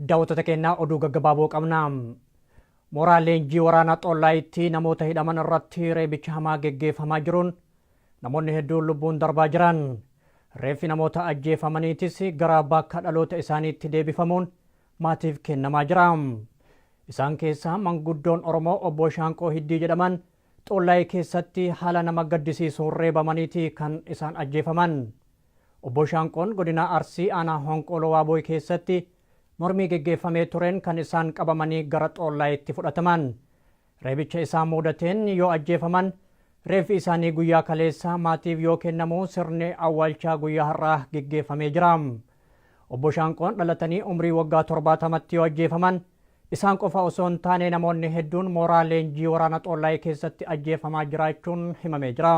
Daawwattoota keenyaa, oduu gaggabaaboo qabna. Mooraa leenjii waraanaa Xollaayitti namoota hidhaman irratti reebicha hamaa geggeeffamaa jiruun namoonni hedduun lubbuun darbaa jiran. Reeffi namoota ajjeefamaniitis gara bakka dhaloota isaaniitti deebifamuun maatiif kennamaa jira. Isaan keessaa manguddoon Oromoo Obbo Shaanqoo Hiddii jedhaman Xollaayii keessatti haala nama gaddisiisuun reebamaniiti kan isaan ajjeefaman. Obbo Shaanqoon godina Arsii aanaa Honqooloo Waabooy keessatti mormii geggeeffamee tureen kan isaan qabamanii gara Xoollaayitti fudhataman. Reebicha isaan muudateen yoo ajjeefaman, reeffi isaanii guyyaa kaleessaa maatiif yoo kennamu, sirni awwaalchaa guyyaa har'aa geggeeffamee jira. Obbo Shaanqoon dhalatanii umrii waggaa 70tti yoo ajjeefaman, isaan qofa osoo hin taane namoonni hedduun mooraa leenjii waraana Xoollaayii keessatti ajjeefamaa jiraachuun himamee jira.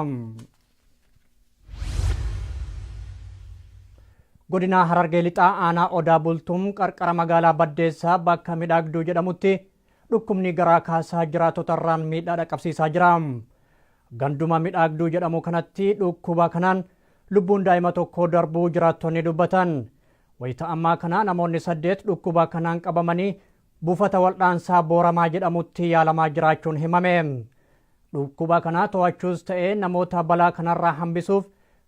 Godina Harargee Lixaa aanaa Odaa Bultum qarqara magaalaa Baddeessaa bakka Midhaagduu jedhamutti dhukkubni garaa kaasaa jiraatota irraan miidhaa dhaqqabsiisaa jira. Ganduma Midhaagduu jedhamu kanatti dhukkuba kanaan lubbuun daa'ima tokkoo darbuu jiraattonni dubbatan. Wayita ammaa kana namoonni 8 dhukkuba kanaan qabamanii buufata waldhaansaa Booramaa jedhamutti yaalamaa jiraachuun himame. Dhukkuba kana to'achuus ta'ee namoota balaa kanarraa hambisuuf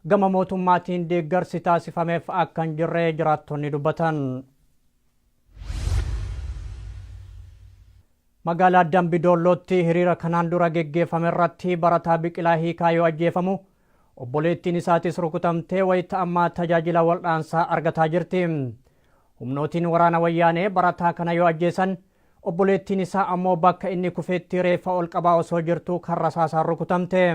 gama mootummaatiin deeggarsi taasifameef akka hin jirre jiraattonni dubbatan. Magaalaa Dambi Doollootti hiriira kanaan dura geggeeffame irratti barataa Biqilaa Hiikaa yoo ajjeefamu, obboleettiin isaatis rukutamtee wayita ammaa tajaajila waldhaansaa argataa jirti. Humnootiin waraana Wayyaanee barataa kana yoo ajjeesan, obboleettiin isaa ammoo bakka inni kufetti reeffa ol qabaa osoo jirtuu kan rasaasaan rukutamte.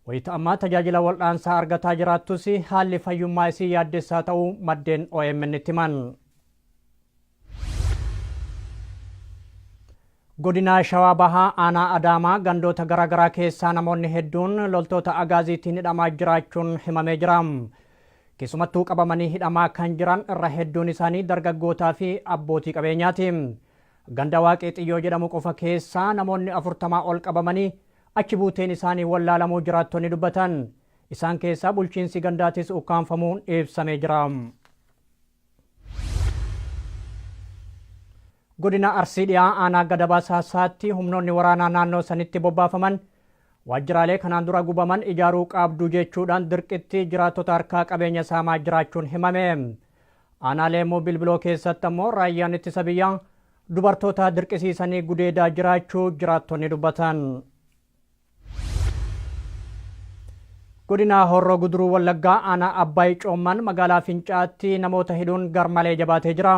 Wayita ammaa tajaajila waldhaansaa argataa jiraattus, haalli fayyummaa isii yaaddessaa ta'uu maddeen OMN itti himan. Godina Shawaa Bahaa aanaa Adaamaa gandoota garaagaraa keessaa namoonni hedduun loltoota Agaaziitiin hidhamaa jiraachuun himamee jira. Keessumattuu qabamanii hidhamaa kan jiran irra hedduun isaanii dargaggootaa fi abbootii qabeenyaati. Ganda Waaqee Xiyyoo jedhamu qofa keessaa namoonni 40 ol qabamanii achi buuteen isaanii wallaalamuu jiraattonni dubbatan. Isaan keessaa bulchiinsi gandaatis ukkaamfamuun ibsamee jira. Godina Arsii Dhiyaa aanaa Gadab Asaasaatti humnoonni waraanaa naannoo sanitti bobbaafaman waajjiraalee kanaan dura gubaman ijaaruu qaabdu jechuudhaan dirqitti jiraattota harkaa qabeenya saamaa jiraachuun himame. Aanaa Leemmuu Bilbiloo keessatti ammoo raayyaan ittisa biyyaa dubartoota dirqisiisanii gudeedaa jiraachuu jiraattonni dubbatan. Godina Horroo Guduruu Wallaggaa aanaa Abbaay Coomman magaalaa Fincaatti namoota hidhuun garmalee jabaatee jira.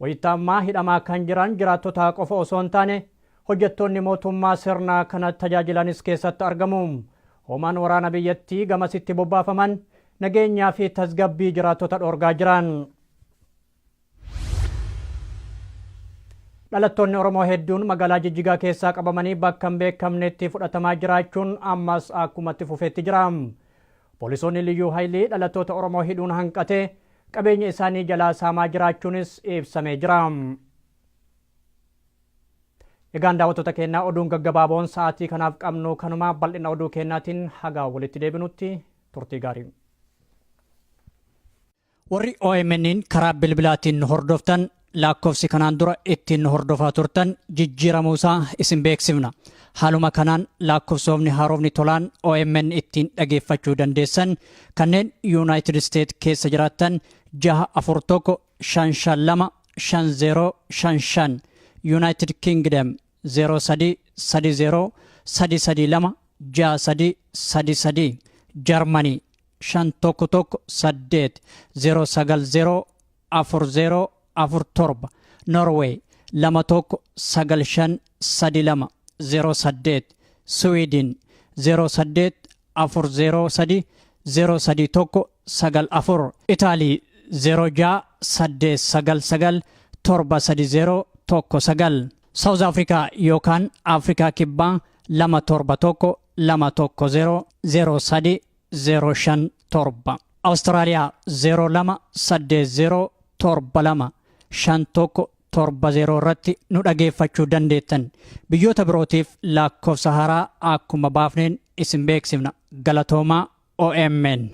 Wayita ammaa hidhamaa kan jiran jiraattota qofa osoo hin taane hojjettoonni mootummaa sirna kana tajaajilanis keessatti argamu. Hoomaan waraana biyyattii gamasitti bobbaafaman nageenyaa fi tasgabbii jiraattota dhoorgaa jiran. Dhalattoonni Oromoo hedduun magaalaa Jijjigaa keessaa qabamanii bakka hin beekamnetti fudhatamaa jiraachuun ammas akkumatti fufeetti jira. Poolisoonni Liyyuu Haayilii dhalattoota Oromoo hidhuun hanqatee qabeenya isaanii jalaa saamaa jiraachuunis ibsamee jira. Egaan daawwattoota keenyaa, oduun gaggabaaboon sa'aatii kanaaf qabnu kanuma. Bal'ina oduu keenyaatiin haga walitti deebinutti turtii gaarii. Warri OMN'n karaa bilbilaatiin nu hordoftan, lakkoofsi kanaan dura ittiin nu hordofaa turtan jijjiiramuu isaa isin beeksifna. Haaluma kanaan lakkoofsoofni haarofni tolaan OMN ittiin dhageeffachuu dandeessan, kanneen Yuunaayitid Isteet keessa jiraattan 641 552 5055, Yuunaayitid Kingdom 03 30 332 63 33, Jarmanii 5 1 1 8 0 9 0 4 0 4 7, Norway 2 1 9 5 3 2 0 8, Sweden 0 8 4 0 3 0 3 1 9 4, Itaalii 0 6 8 9 9 7 3 0 1 9, South Africa yookaan Afrikaa Kibbaa 2 7 1 2 1 0 0 3 0 5 7, Awustiraaliyaa 0 2 8 0 7 2 5 1 7 0 irratti nu dhageeffachuu dandeettan. Biyyoota birootiif lakkoofsa haaraa akkuma baafneen isin beeksifna. Galatoomaa, OMN.